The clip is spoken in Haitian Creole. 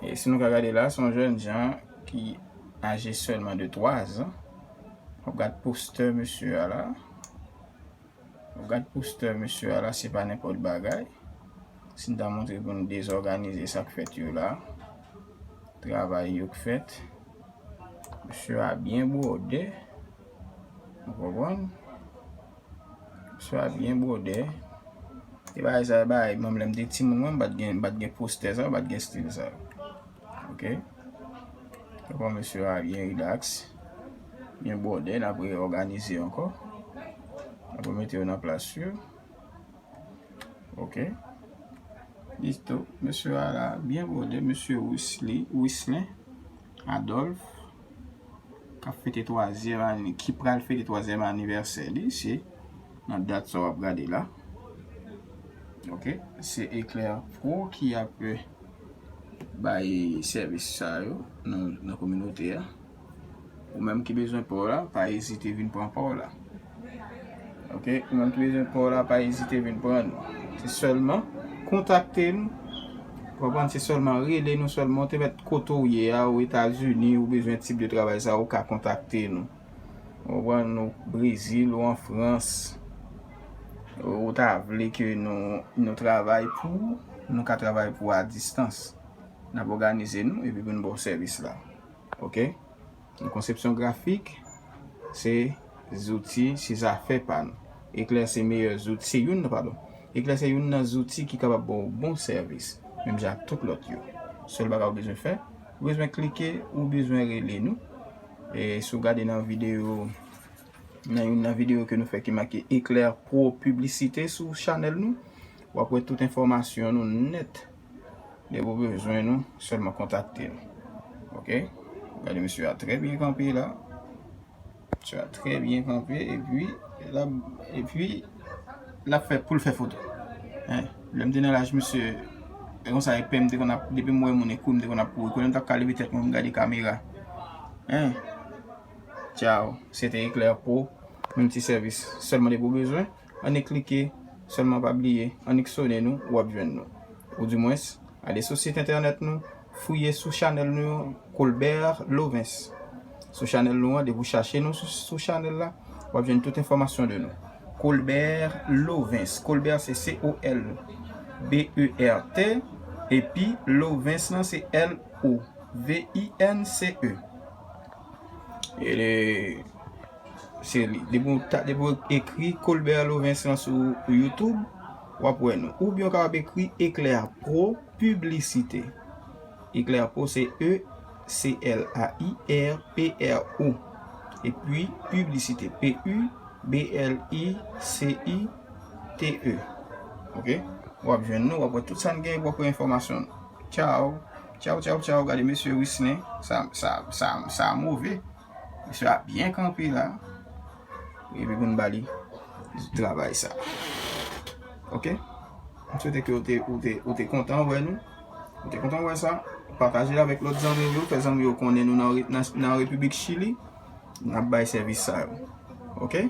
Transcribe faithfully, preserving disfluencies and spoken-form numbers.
E si nou ka gade la, se yon jèn jan ki aje sèlman de twa zan. W ap gad postè mesye a la. W ap gad postè mesye a la, se pa nenpòt bagay. Si n ta montre pou nou dezòganize sa k fèt yo la, travay yo k fèt. Mesye a byen bwòdè. Ou konprann? Mesye a byen bwòdè. E bagay sa, e bagay, menm lè m te timoun, mwen, m pa t gen, m pa t gen postè sa, m pa t gen stil sa. Ok? Ou konprann, mesye a byen rilaks. Byen bwòdè, n ap reyòganize ankò. N ap remete yo nan plas yo. Ok. Listo. Mesye a la, byen bwòdè, mesye Wisly, Wislin Adolphe, k ap fete twazyèm ane, ki pral fete twazyèm anivèsè li, se nan dat sa w ap gade la. Ok. Se Eclair Pro ki ap, eh, bay sèvis sa yo nan, nan kominote a. Ou menm ki bezwen pa w la, pa ezite vin pran pa w la. Ok, ou menm ki bezwen pa w la, pa ezite vin pran nou. Se sèlman kontakte nou. Ou konprann, se sèlman rele nou sèlman. Ou te mèt kote w ye a, ou Etazini, ou bezwen tip de travay sa, ou ka kontakte nou. Ou konprann, ou Brezil, ou an Frans. Ou ta vle ke nou, nou travay pou ou, nou ka travay pou ou a distans. N ap òganize nou epi pou n ba w sèvis la. Ok? Yon konsepsyon grafik, se zouti, se zafè pa nou. Eclair se meyè zouti, se youn nan, padon. Eclair se youn nan zouti ki kapab ba w bon sèvis, menm jan ak tout lòt yo. Sèl bagay ou bezwen fè, ou bezwen klike, ou bezwen rele nou. E si w gade nan videyo, nan youn nan videyo ke nou fè ki make Eclair Pro Publicité sou chanèl nou, w ap wè tout enfòmasyon nou nèt. Depi w bezwen nou, sèlman kontakte nou. Ok? Gade mesye a trè byen kanpe la. Mesye a trè byen kanpe, epi l ap, epi l ap fè pou l fè foto. Hein? Lè m te nan laj mesye, e konsa epè m te konn ap, depi m wè moun e kou m te konn ap kouri. Kounye a m t ap ka leve tèt mwen m gade kamera. Hein? Tchao. Se te Eclair Pro. Menm ti sèvis. Sèlman depi w bezwen. Annik klike, sèlman pa bliye, annik sone nou, w ap jwenn nou. Oudimwens, ale sou sit entènèt nou, fouye sou chanèl nou yo, Colbert Lovens. Sou chanèl nou an, depi w chache nou sou, sou chanèl la, w ap jwenn tout enfòmasyon de nou. Colbert Lovens. Colbert se C O L B E R T, epi Lovens lan se L O V I N C E. E Se li. Depi w ta, depi w ekri Colbert Lovens lan sou YouTube, w ap wè nou. Oubyen w kapab ekri Eclair Pro Publicité. Eclair Pro se E C L A I R P R O. Epi Publicité, P U B L I C I T E. Ok? W ap jwenn nou, w ap wè tout sa n gen, w ap wè enfòmasyon nou. Tchao. Tchao, tchao, tchao. Gade mesye Wislin. Sa, sa, sa, sa move. Mesye a byen kanpe la. Epi pou n ba li travay sa. Ok? M swete ke ou te, ou te, ou te kontan wè nou. Ou te kontan wè sa. Pataje l avèk lòt zanmi w yo. Fè zanmi w yo konnen nou nan, re- nan, nan Repiblik Chili. N ap bay sèvis sa yo. Ok?